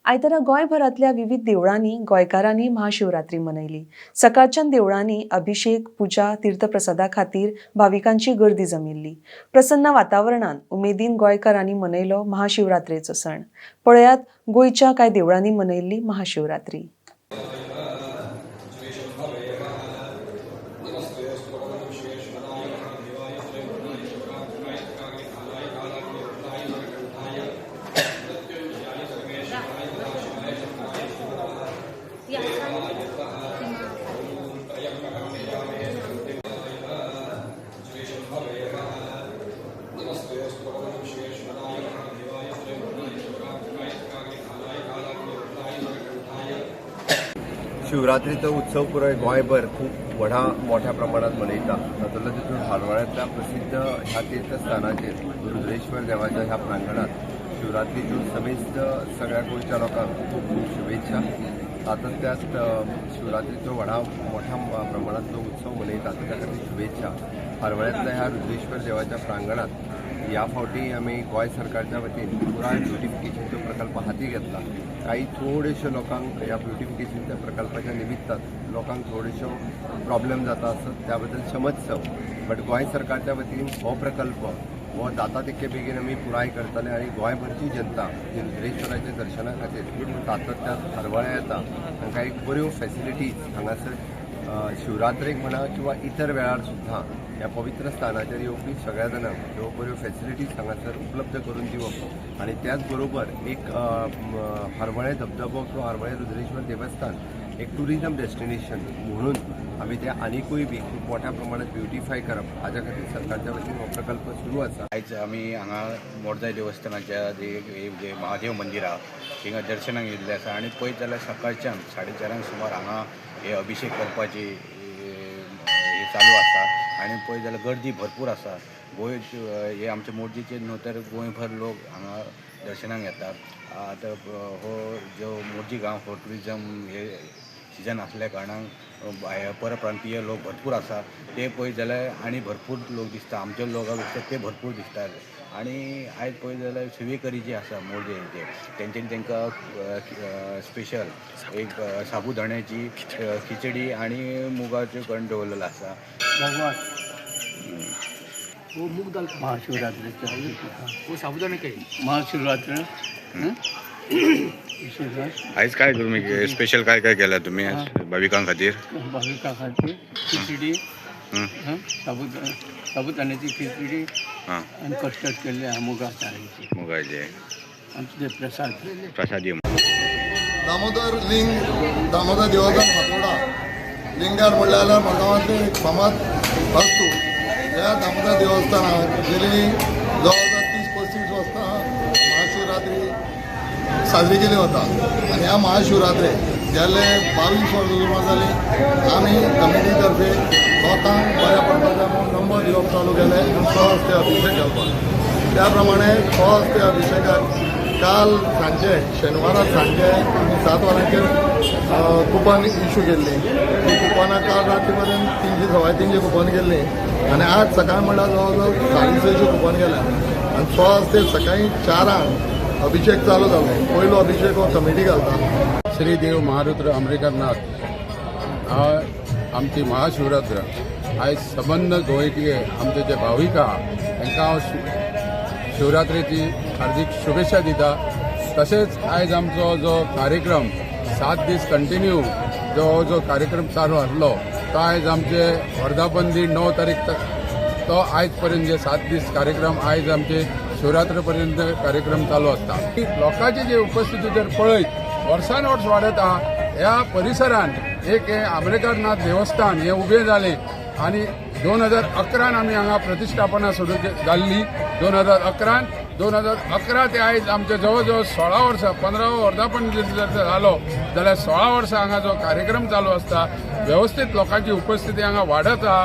आयतारा गोंयभरांतल्या विविध देवळांनी गोंयकारांनी महाशिवरात्री मनयली. सकाळच्यान देवळांनी अभिषेक, पुजा, तीर्थप्रसादा खातीर भाविकांची गर्दी जमिल्ली. प्रसन्न वातावरणान उमेदीन गोंयकारांनी मनयलो महाशिवरात्रेचो सण. पळयात गोंयच्या कांय देवळांनी मनयल्ली महाशिवरात्री. शिवरात्रीचो उत्सव पुराय गोंयभर खूब व्हडा मोठ्या प्रमाणात मनयता. तातूंतल्या तितून हरवळ्यांतल्या प्रसिद्ध ह्या तीर्थस्थानाचेर रुद्रेश्वर देवाच्या ह्या प्रांगणात शिवरात्रीच्यो समेस्त सगळ्या गोंयच्या लोकांक खूब खूब शुभेच्छा. तातूंतल्यात शिवरात्रीचो व्हडा मोठ्या प्रमाणात जो उत्सव मनयता ताच्या खातीर शुभेच्छा. हरवळ्यांतल्या ह्या रुद्रेश्वर देवाच्या प्रांगणात ह्या फावटी आमी गोंय सरकारच्या वतीन पुराय ब्युटिफिकेशनचो प्रकल्प हाती घेतला. काही थोडेशे लोकांक ह्या ब्युटिफिकेशनच्या प्रकल्पाच्या निमित्तान लोकांक थोडेशो प्रॉब्लेम जाता आसत त्या बद्दल क्षमस्व, बट गोंय सरकारच्या वतीन हो प्रकल्प हो जाता तितके बेगीन आमी पुराय करतले आनी गोंयभरची जनता जी रुद्रेश्वराच्या दर्शना खातीर सातत्यान हरवळ्या येता तांकां एक बऱ्यो फॅसिलिटीज हांगासर शिवरात्रेक म्हणा किंवा इतर वेळार सुद्दां ह्या पवित्र स्थानाचेर येवपी सगळ्या जाणांक ह्यो बऱ्यो फॅसिलिटीज हांगासर उपलब्ध करून दिवप आनी त्याच बरोबर एक हरवळें धबधबो किंवा हरवळें रुद्रेश्वर देवस्थान एक टुरिजम डेस्टिनेशन म्हणून आमी ते आनिकूय बी खूब मोठ्या प्रमाणात ब्युटिफाय करप हाज्या खातीर सरकारच्या वतीन हो प्रकल्प सुरू आसा. आयज आमी हांगा मोरजाय देवस्थानाच्या जे महादेव मंदिर आहा थिंगा दर्शनाक येयल्ले आसा आनी पळयत जाल्यार सकाळच्यान 4:30 सुमार हांगा हे अभिषेक करपाची हे चालू आसा आनी पळयत जाल्यार गर्दी भरपूर आसा. गोंय हे आमचे मोरजेचे न्हू तर गोंयभर लोक हांगा दर्शनाक येतात. आतां हो जो मोरजी गांव हो ट्युरिजम हे सिजन आसल्या कारणान परप्रांतीय लोक भरपूर आसा. ते पळयत जाल्यार आनी भरपूर लोक दिसता, आमचे लोकां पेक्षा ते भरपूर दिसतात. आनी आयज पळयत जाल्यार सेवेकरी जे आसा मोरजेचे तेंच्यांनी तांकां स्पेशल एक साबुदाण्याची खिचडी आनी मुगाचो कण दवरलेलो आसा. भगवान वो मूग दाल महाशिवरात्रीचा वो साबुदाणे काही महाशिवरात्र. आयज काय तुमी स्पेशल काय काय केला तुम्ही भाविकां खातीर? भाविकां खातीर खिचडी, साबुदाण्याची खिचडी आनी कस्टर्ड केल्ले आहा मुगा दाळीचे, मुगाचे आमचे प्रसाद प्रसादी. दामोदर लिंग दामोदर देवस्थान फातोडा लिंगार म्हणल्यार जाल्यार मडगांवांतलें एक फामाद वस्तू. ह्या दामोदर देवस्थानाक गेली जवळ जवळ 30-35 वर्सां महाशिवरात्री साजरी केली वता आनी ह्या महाशिवरात्रेक गेले 22 वर्सां सुमार जाली आमी कमिटी तर्फे लोकांक बऱ्या पडपाचें म्हणून नंबर दिवप चालू केलें आनी सहस्ते अभिषेक घालपाक. त्या प्रमाणे सहस्ते अभिषेकाक काल सांजे शेनवारा सांजे आमी 7 वरांचेर कुपन इशू केल्लीं. ती कुपनां काल राती पर्यंत 300-325 कुपन केल्लीं आनी आज सकाळ म्हणल्यार जवळ जवळ 650 कुपन गेल्या आनी सहस्ते सकाळी 4 अभिषेक चालू जालो. पयलो अभिषेक हो कमिटी घालता. श्री देव महारुद्र आमरेकरनाथ हा आमची महाशिवरात्र आयज सबंद गोंयचे आमचे जे भाविक आहा तांकां हांव शिवरात्रेची हार्दिक शुभेच्छा दिता. तशेंच आयज आमचो जो कार्यक्रम 7 दीस कंटिन्यू जो कार्यक्रम चालू आसलो तो आयज आमचे वर्धापन दिन 9 तारीख तो आयज पर्यंत जे 7 दीस कार्यक्रम आयज आमचे शिवरात्र पर्यंत कार्यक्रम चालू आसता. लोकांची जे उपस्थिती जर पळयत वर्सान वर्स वाडत आहा. ह्या परिसरान एक हे आमरेकरनाथ देवस्थान हे उबें जालें आनी 2011 आमी हांगा प्रतिश्ठापना सुरू जाल्ली. 2011 ते आयज आमचे जवळ जवळ 16 वर्सां 15 वर्धापन जर जालो जाल्यार 16 वर्सां हांगा जो कार्यक्रम चालू आसता. वेवस्थीत लोकांची उपस्थिती हांगा वाडत आहा.